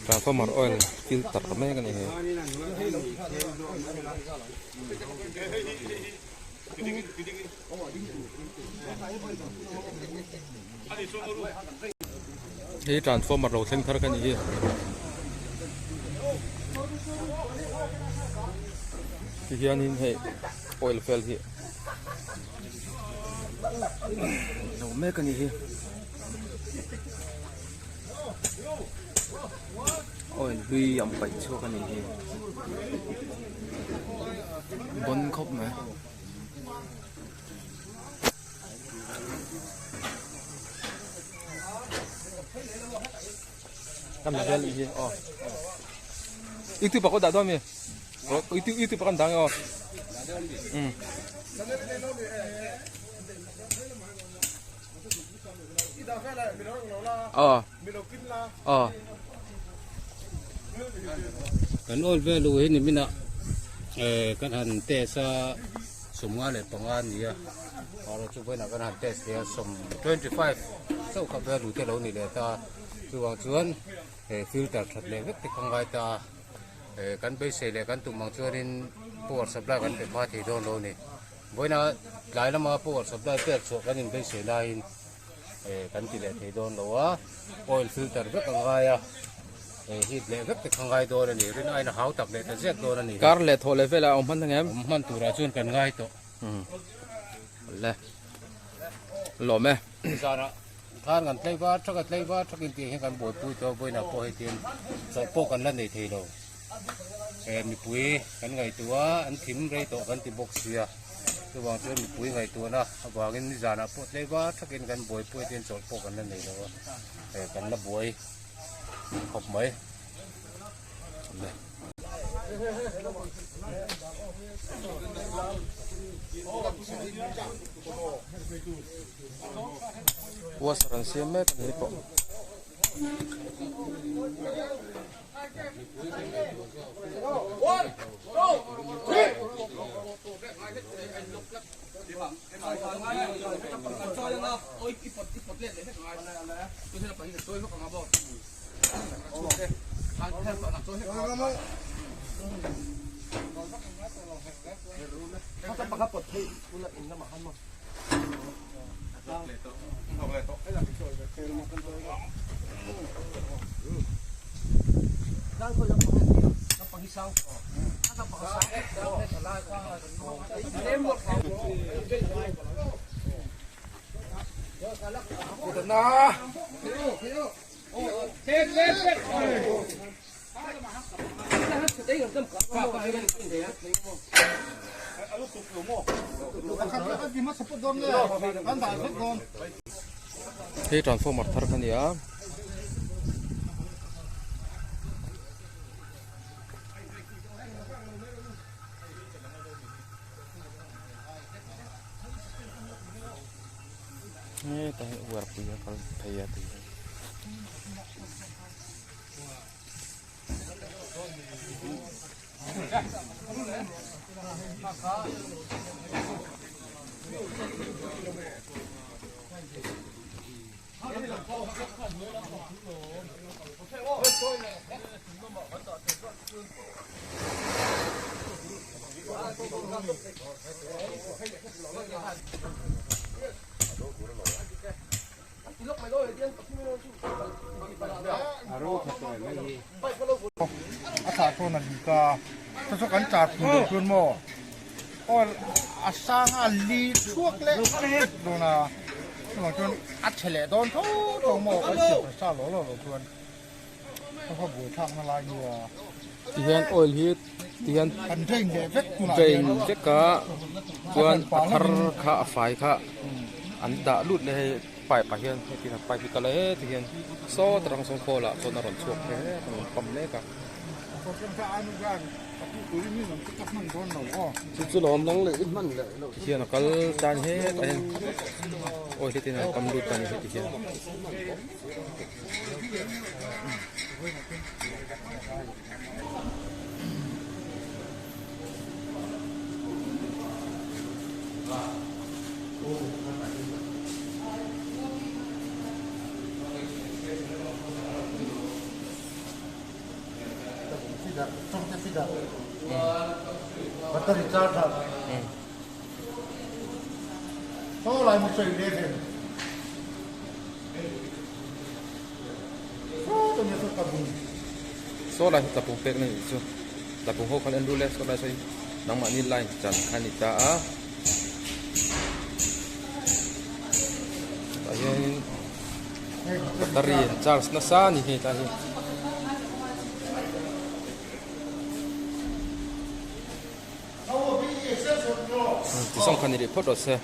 Transformer oil filter mek a ni hi. Hei transformer lo thleng thar ka ni hi. Ti hianin hei oil vel hi lo mek a ni hi. Oil hlui an paih chhuak a ni hi. Bon khawp mai. Kan la vel hi aw. YouTube ah ko dah dawn mi. YouTube YouTube ah kan dah nge aw. Um. Aw. Aw. Kan awl vel u hi nimin ah kan han test a 55 a ni a erawh chu vawiinah kan han test leh a sawm 25 chauh kha vel u te lo ni leh ta chuvang chuan filter that leh vek te kha ngai ta a kan beisei leh kan tum ang chuanin power supply kan pe hma thei dawn lo a ni vawiinah tlai lama power supply pek chhuah kan inbeisei laiin. Eh kan ti leh thei dawn lo a, oil filter vek a ngai a, eh heat leh vek te kha ngai dawn a ni, rin aiin a hau tak leh ta ziak dawn a ni. Kar leh thawh leh velah a awm hman ang em? Awm hman turah chuan kan ngai tawh. Umm le lawm e. Zanah khan kan tlei var thak a, tlei var thak in tih hian kan buaipui tawh a, vawiinah pawh hei tihian chawlh pawh kan la nei thei lo. Eh mipui kan ngaihtuah a, an thim rei tawh kan ti bawk sia. Chuvang chuan mipui ngaihtuahna avangin nizanah pawh tlei var thakin kan buaipui te hian chawlh pawh kan la nei lo a, eh kan la buai khawp mai. Washer an siam mek a ni pawh. Hei transformer thar kha a ni a. Hetah hian uarpui a kal phei a tih hi. A thlah chuan a dik a, chu chu kan char pui deuh chuan maw oil a sang a li chhuak leh vek dawn a, chuvang chuan a chhe leh dawn tho tho maw kan siam tha sa law law loh chuan ka khaw buai thlak na lai nia. Tihian oil hi tihian kan drain leh vek tunah drain vek a chuan a thar kha a fai kha an dah lut leh hei. Pipe ah hian heti hian pipe hi kal a heti hian saw tarang sawn khawl ah chuan a rawn chhuak thei a rawn pump mek a. Hian a kal tan hetah hian oil hi te hian an kam lut ta ni heti hian. Saw lai hi tlapung pek na nih chu tlapung ho khan en ru le saw lai saw hi nangmahni line chan kha a ni ta a tah hianin battery an charge nasa a ni hei tlai hi. Ti sawng kha ni rih phawt rawh se.